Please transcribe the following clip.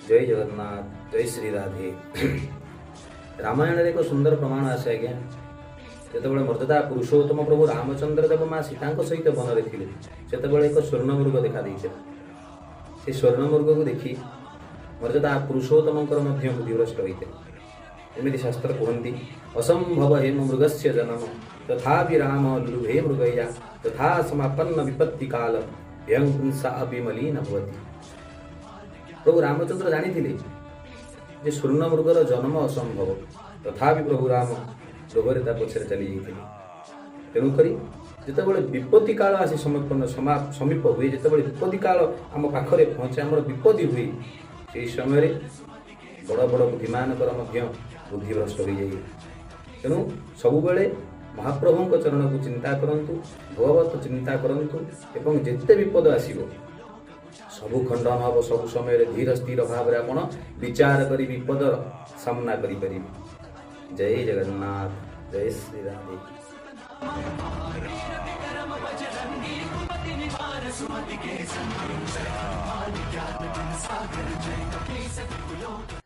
ଜୟ ଜଗନ୍ନାଥ, ଜୟ ଶ୍ରୀ ରାଧେ। ରାମାୟଣରେ ଏକ ସୁନ୍ଦର ପ୍ରମାଣ ଆସେ ଆଜ୍ଞା। ଯେତେବେଳେ ମର୍ଯ୍ୟାଦା ପୁରୁଷୋତ୍ତମ ପ୍ରଭୁ ରାମଚନ୍ଦ୍ର ଦେବ ମା ସୀତାଙ୍କ ସହିତ ବନରେ ଥିଲେ, ସେତେବେଳେ ଏକ ସ୍ୱର୍ଣ୍ଣମୃଗ ଦେଖା ଦେଇଥିଲା। ସେ ସ୍ୱର୍ଣ୍ଣମୃଗକୁ ଦେଖି ମର୍ଯ୍ୟାଦା ପୁରୁଷୋତ୍ତମଙ୍କର ମଧ୍ୟ ବୁଦ୍ଧିଭ୍ରଷ୍ଟ ହୋଇଥିଲା। ଏମିତି ଶାସ୍ତ୍ର କୁହନ୍ତି, ଅସମ୍ଭବ ହେମ ମୃଗସ୍ୟ ଜନମ ତଥାପି ରାମ ଲୁଲୁଭେ ମୃଗୟା ତଥା ସମାପନ୍ନ ବିପତ୍ତି କାଳ ବ୍ୟଂ ପୁଂସା ଅପି ମଲିନ ଭବତି। ପ୍ରଭୁ ରାମଚନ୍ଦ୍ର ଜାଣିଥିଲେ ଯେ ସ୍ୱର୍ଣ୍ଣ ମୃଗର ଜନ୍ମ ଅସମ୍ଭବ, ତଥାପି ପ୍ରଭୁ ରାମ ଲୋଭରେ ତା ପଛରେ ଚାଲି ଯାଇଥିଲେ। ତେଣୁକରି ଯେତେବେଳେ ବିପତ୍ତି କାଳ ଆସି ସମୀପ ହୁଏ, ଯେତେବେଳେ ବିପତ୍ତି କାଳ ଆମ ପାଖରେ ପହଞ୍ଚେ, ଆମର ବିପତ୍ତି ହୁଏ, ସେହି ସମୟରେ ବଡ଼ ବଡ଼ ବୁଦ୍ଧିମାନଙ୍କର ମଧ୍ୟ ବୁଦ୍ଧିଭ୍ରଷ୍ଟ ହୋଇଯାଏ। ତେଣୁ ସବୁବେଳେ ମହାପ୍ରଭୁଙ୍କ ଚରଣକୁ ଚିନ୍ତା କରନ୍ତୁ, ଭଗବତ ଚିନ୍ତା କରନ୍ତୁ ଏବଂ ଯେତେ ବିପଦ ଆସିବ ସବୁ ଖଣ୍ଡନ ହେବ। ସବୁ ସମୟରେ ଧୀର ସ୍ଥିର ଭାବରେ ଆପଣ ବିଚାର କରି ବିପଦର ସାମ୍ନା କରିପାରିବେ। ଜୟ ଜଗନ୍ନାଥ, ଜୟ ଶ୍ରୀ ରାଧେ। बजरंगी कुमति निवार सुमति के संगी, हनुमान ज्ञान गुण सागर, जय कपीस लोक।